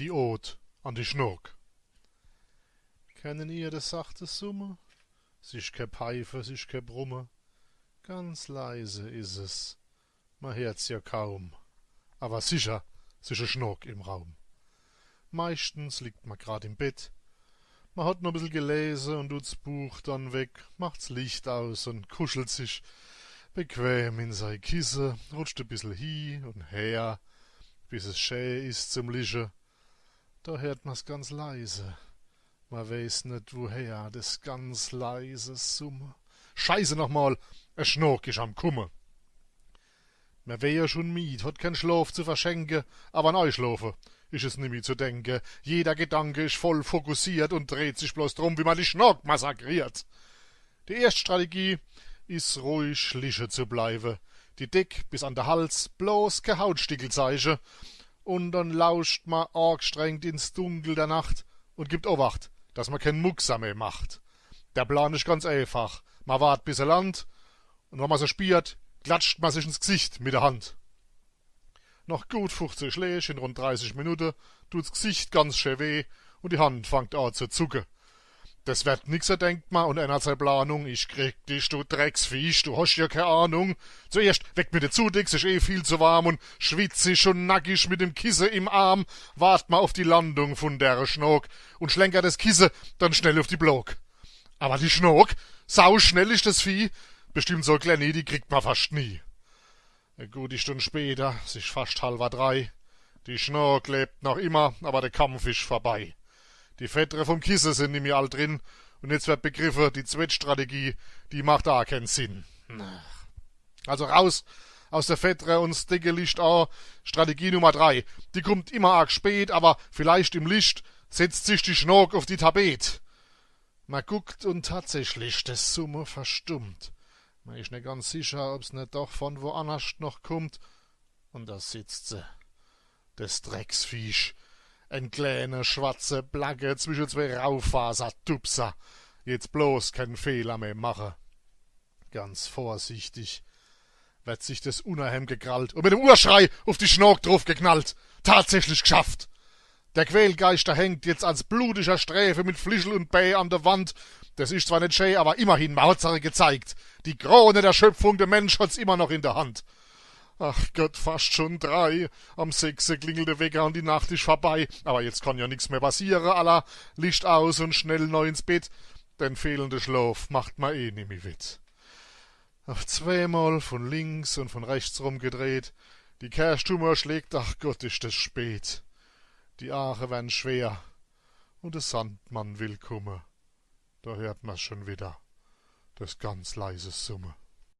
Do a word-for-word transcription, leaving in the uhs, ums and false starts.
Die Ode an die Schnook. Kennen ihr des sachte Summe? 'S isch ke Peife, 's isch ke Brumme. Ganz leise is es. Ma hört's ja kaum. Awwer sicher, 's isch e Schnook im Raum. Meischtens liegt ma grad im Bett. Ma hat noch e bissel gelese un dut 's Buch dann weg, macht's Licht aus un kuschelt sich bequem in sei Kisse, rutscht e bissel hie un her, bis es schä is zum Lische. Do hört ma's ganz leise. Ma weeß net woher, des ganz leise Summe. Scheiße noch mal, e Schnook isch am Kumme. Mer wär ja schun mied, hat kän Schloof zu verschenke, awwer an Eischloofe isch es nimmi zu denke. Jeder Gedanke isch voll fokussiert un dreht sich bloß drum, wie ma die Schnook massakriert. Die erscht Strategie isch, ruhig lische zu bleiwe. Die Deck bis an de Hals, bloß ke Hautstickel zeige. Un dann lauscht ma aagstrengt ins Dunkel der Nacht un gibt Owacht, dass ma kän Muckser meh macht. Der Plan isch ganz eefach. Ma wart, bis er landt, un wann ma se spiert, klatscht ma sich ins Gsicht mit der Hand. Nach gut fuchzig Schläg in rund dreißig Minutte dut's Gsicht ganz schä weh un die Hand fangt a zu zucke. Des werd nix, denkt ma, un ännert sei Planung. Ich krieg dich, du Drecksviech, du hosch ja kee Ahnung. Zuerscht weckt mir de Zudeck, 's isch eh viel zu warm un schwitzig un nackig mit dem Kisse im Arm. Wart ma uf die Landung vun dere Schnook un schlenkert des Kisse dann schnell uf die Block. Awwer die Schnook, sau schnell isch des Vieh, bestimmt so e Klenni, die kriegt ma fascht nie. E gudi Stund später, 's isch fascht halwer drei. Die Schnook lebt noch immer, awwer de Kampf isch vorbei. Die Feddre vum Kisse sin nimmi all drin un jetzt werd begriffe, die zwett Strategie, die macht a kän Sinn. Also raus aus de Feddre un 's decke Licht a. Strategie Nummer drei. Die kummt immer arg spät, awwer vielleicht im Licht setzt sich die Schnook uf die Tapet. Ma guckt un tatsächlich, des Summe verstummt. Ma isch net ganz sicher, ob's net doch vun woannerscht noch kummt. Un do sitzt se. Des Drecksviech. En kläne, schwarze Placke zwische zwee Raufasertupser. Jetzt bloß kän Fehler meh mache. Ganz vorsichtig werd sich des Unnerhemd gekrallt un mit em Urschrei uf die Schnook druf geknallt. Tatsächlich gschafft. Der Quälgeischter hängt jetzt als blutiger Sträfe mit Flichel un Bää an de Wand. Des isch zwar net schä, awwer immerhin, ma hat's a gezeigt. Die Krone der Schöpfung, de Mensch hat's immer noch in de Hand. Ach Gott, fascht schun drei. Am sechse klingelt de Wecker un die Nacht isch vorbei. Awwer jetzt kann ja nix meh passiere. Alla, Licht aus un schnell nei ins Bett. Den fehlende Schloof macht ma eh nimmi wett. Uf zweemol vun links un vun rechts rumgedreht, die Kerchtummer schlägt, ach Gott, isch des spät. Die Aache wern schwer un de Sandmann will kumme. Do hört ma's schun widder, des ganz leise Summe.